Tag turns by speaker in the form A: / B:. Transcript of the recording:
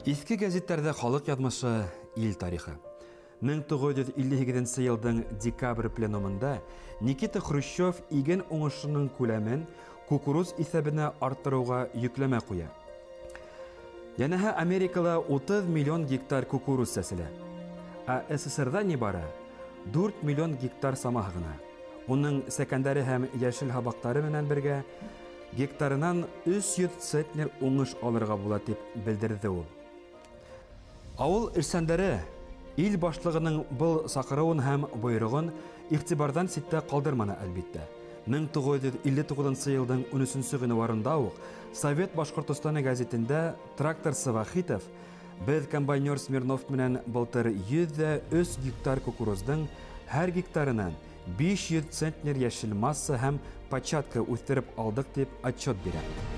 A: Иҫке гәзиттәрҙә халыҡ яҙмышы, ил тарихы. 1958 йылдың декабрь пленумында Никита Хрущев иген уңышының күләмен кукуруз иҫәбенә арттырыуға йөкләмә ҡуя. Йәнәһе, Америкала 30 миллион гектар кукуруз сәселә. Ә СССРҙа ни бары 4 миллион гектар самаһы ғына. Уның сәкәндәре һәм йәшел һабаҡтары менән бергә гектарынан 300 центнер уңыш алырға була, тип белдерҙе ул. Ауыл эшсәндәре ил башлығының был саҡырыуын һәм бойороғон иғтибарҙан ситтә ҡалдырманы, әлбиттә. 1959 йылдың 13 ғинуарында уҡ «Совет Башҡортостаны» гәзитендә тракторсы Вахитов: «Беҙ комбайнер Смирнов менән былтыр 103 гектар кукуруздың һәр гектарынан 500 центнер йәшел масса һәм початка үҫтереп алдыҡ», — тип отчет бирә.